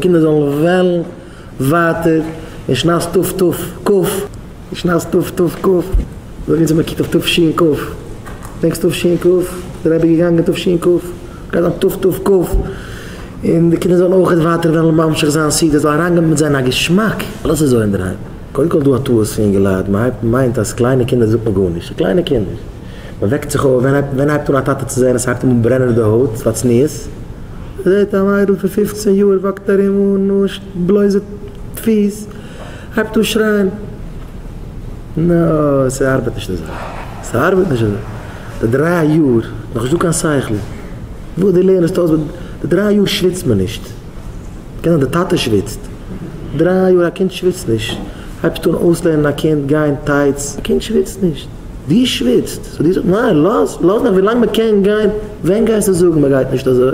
קינדער זאלן וועלן ווייטער אין שנת תת"כ, אין שנת תת"כ, זאג אונז מען קוקט אויף תש"כ, דענקסט תש"כ? דער רבי איז געגאנגען תש"כ, גייט זיין תת"כ, און די קינדער זאלן אויך ווייטער וועלן ממשיך זיין סעודות, זאל אריינגיין מיט זיי אין א געשמאק, אלעס איז אזוי אינדערהיים. קודם כל דא א טעות פון אינגעלייט, מען הייבט מיינט אז קליינע קינדער זאגט מען גארנישט, קליינע קינדער, מען וועקט זיך אויף, ווען הייבט אן א טאטע צו זען אז ס'הייבט אים אן ברענען אין די הויט פאר צניעות? זעט א מיידל פון פופצן יאר walk ט ארום אן אן בלויזע פיס, הייבט אן שרייען, נא, ס'ארבעט נישט אזוי, ס'ארבעט נישט אזוי, די דריי יאר, נאכנישט דא קיין שכל, וואס דו לערנסט אויס, די דריי יאר שוויצט מען נישט, קען זיין די טאטע שוויצט, דריי יאר א קינד שוויצט נישט, הייבסט אן אויסלערנען א קינד גיין tights, א קינד שוויצט נישט. דו שוויצט, so דו זאגסט ניין לאז, לאז נאך ווילאנג מען קען גיין, ווען גייסטו זאגן מען גייט נישט אזוי?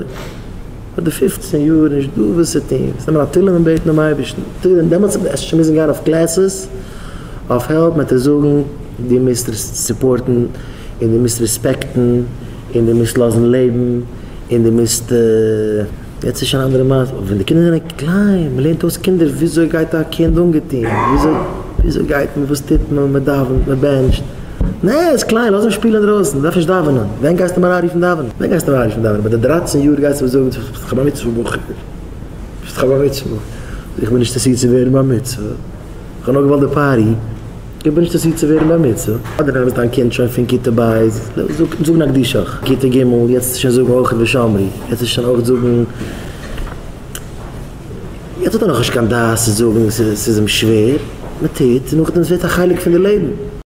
ביי די פופצן יאר נישט דא וואס צו טון, וועסט נעמען א תהלים און בעטן דעם אייבערשטן, תהלים, דעמאלטס וועסטו שוין מוזן גיין אויף classes, אויף help, מען וועט דיר זאגן דו מוזט support ן, און דו מוזט respect ן, און דו מוזט לאזן לעבן, און דו מוזט. יעצט איז שוין א אנדערע מעשה, אבער ווען די קינדער זענען קליין, מען לערנט אויס קינדער וויאזוי גייט א קינד אנגעטון, וויאזוי וויאזוי גייט מען, וואס טוט מען, מען דאווענט, מען בענטשט, נע ער איז קליין לאז אים שפילן אינדרויסן, מען דארף נישט דאווענען, ווען גייסטו אים אריינרופן דאווענען? ווען גייסטו אים אריינרופן דאווענען? ביי די דרייצן יאר גייסטו אים זאגן ביסט דאך א בר מצוה בחור, ביסט דאך א בר מצוה בחור, איך בין נישט אינטערעסירט צו ווערן בר מצוה, איך האב נאר געוואלט די party. איך בין נישט אינטערעסירט צו ווערן בר מצוה. אדער נעמסט דיין קינד שוין פון כיתה ב', זאג נקדישך, כיתה ג', יעצט שוין זאגן אויך ושמרו, יעצט איז שוין אויך זאגן, יעצט האט ער נאכנישט קיין דעת צו זאגן ס'איז אים שווער, מען טוט, נאכדעם עס ווערט א חלק פון די לעבן.